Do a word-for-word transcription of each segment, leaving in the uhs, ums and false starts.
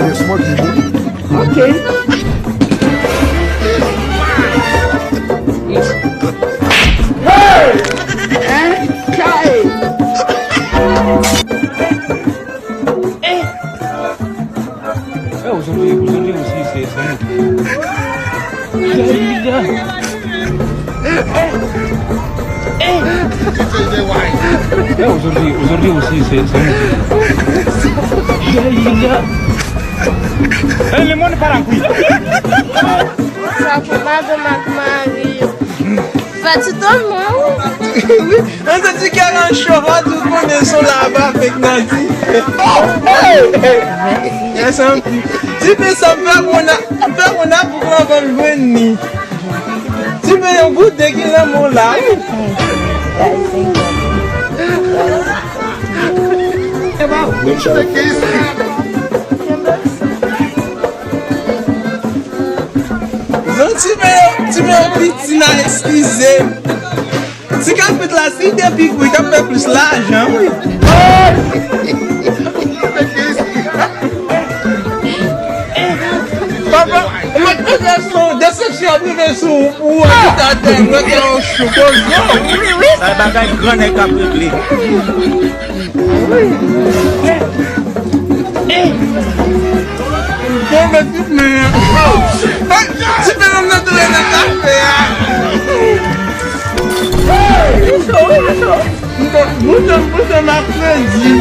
Yes, monkey, bro. Ok. Hey! Hey! Eh! Eh, ou sonje, ou sonje osi, se, se nou. Jaya! Eh! Eh! Eh, ou sonje, ou sonje osi, se, se nou. Jaya! Eh, le monde part en couille. Sa pou madanm ak mari yo. Fè ti tòl mwen, wi. Wi, an santi kè an cho, pa tou konnen son laba avèk Nadi. Yes, an. Ti pe sa m fè moun a, m fè moun a pou anvan l jwenn li. Ti pe yon goute ki nan men w la, wi. Zon ti pe, ti pe yon piti nan eskize m. Ti kafet la, si te pi kou, li t ap fè plis lajan, wi. Papa, mwen te fè son desepsyon ap rive sou ou, ou a tout atè, mwen te yon chou, kozo. Sa bagay gran nèg k ap regle. Bon, men tout men an. Ti pe nan nan tounen nan kafe a. Bouton, bouton, bouton, m ap fredi.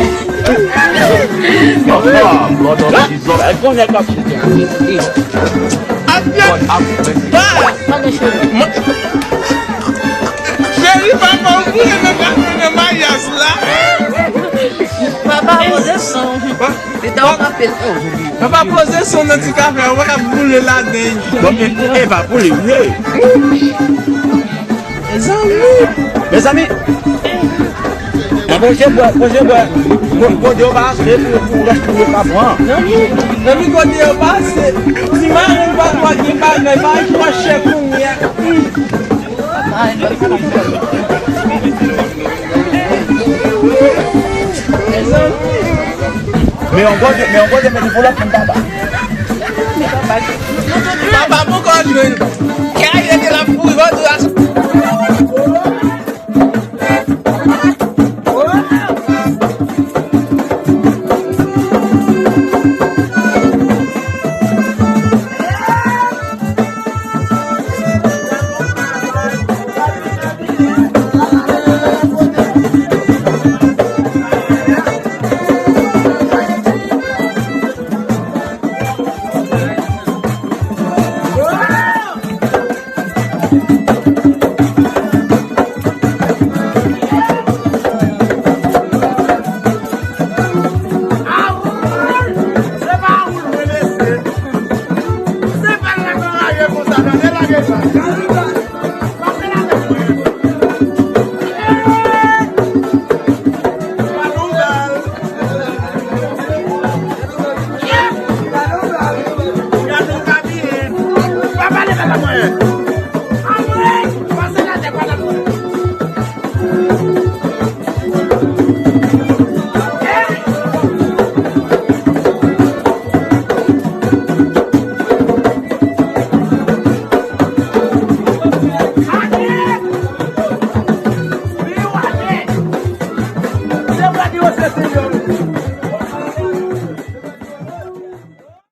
Atè. Cheri, papa, ou vle nan kafe nan mayas la? Papa, poze son. Li ta w kanpe. Papa, poze son nan ti kafe a, ou pa ka boule ladan. Bon, e, e pa boule, wi. Mezanmi. Mezanmi. Mwen poze bwè, poze bwè. Ko-, kote yo pase pou, pou rès pou yo ka pran. Depi kote yo pase, ti mari m pa twa gen bagay, pa twa chè kounye a. Men yon kote, men yon kote, men li pou lòt moun papa. Papa poko jwenn.